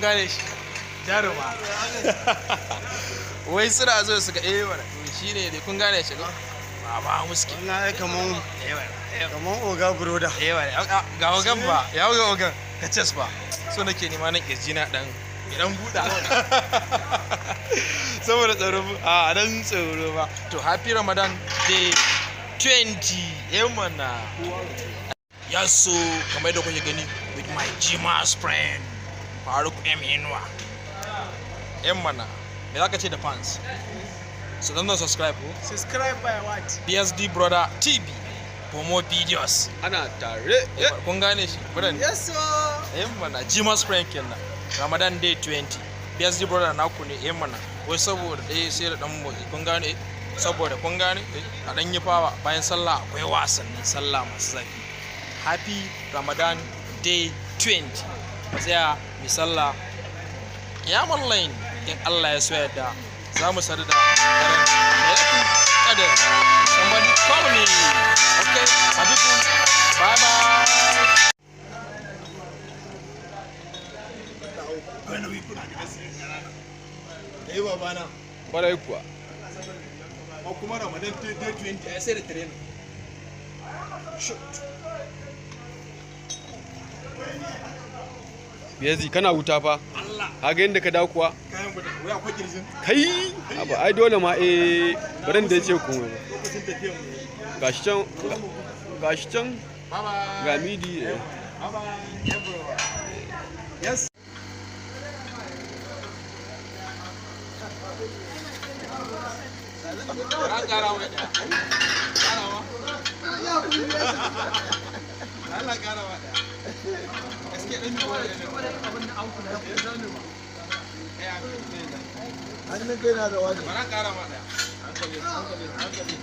Gane shi jaruma. Wai suna zo su ga eh mana, to shine dai kun gane shi ko? Baba muski. Wannan ai kaman Eh mana. kaman oga broda. Eh mana. Ga ogan ba, ya ga ogan. Ka ces ba. So nake nema nan kirji na dan dan buɗa. Saboda tsaro, a dan tsoro ba. To, happy Ramadan day 20. Eh mana. Yes, so kamar yadda kuke gani with my Gma's friend Faruk M Inuwa. Yan mana, me za ka ce da fans? So don subscribe ko? Subscribe by what? BSD Brother TV for more videos. Ana tare. Kun gane shi? Brother. Yes sir. Yan mana, Gma's friend kenan. Ramadan day 20. BSD Brother naku ne, yan mana. Wai saboda ɗaya sai da ɗan motsi, kun gane? Saboda kun gane? A ɗan yi fawa bayan sallah akwai wasannin sallah masu zafi. Happy Ramadan day 20. Mu tsaya mu sallah kiyamar line, in Allah ya so yadda za mu sadu da daren Lailatul Qadr. Somebody call me. Okay, my people, bye bye. Eh babana. Kwarai kuwa. Kuma Ramadan day 20 ai sai da training. Shoot. Biyazzi kana wuta fa. Allah. Ka ga yadda ka dawo kuwa? Kayan gudu wai akwai kirjin. Kai! Abu ai dole ma, eh, baran da ya ce komai ba. Lokacin tafiyan mu. Gashi can, gashi can. Bye bye. Ga midi. Eh. Bye bye everyone. Yes. Ran kara mai daya. Kara ma. Allah kara ma daya. Gaskiya dan yi wani ne. Hannun kai na da wani. Bara kara ma daya. Hankali, hankali, hankali.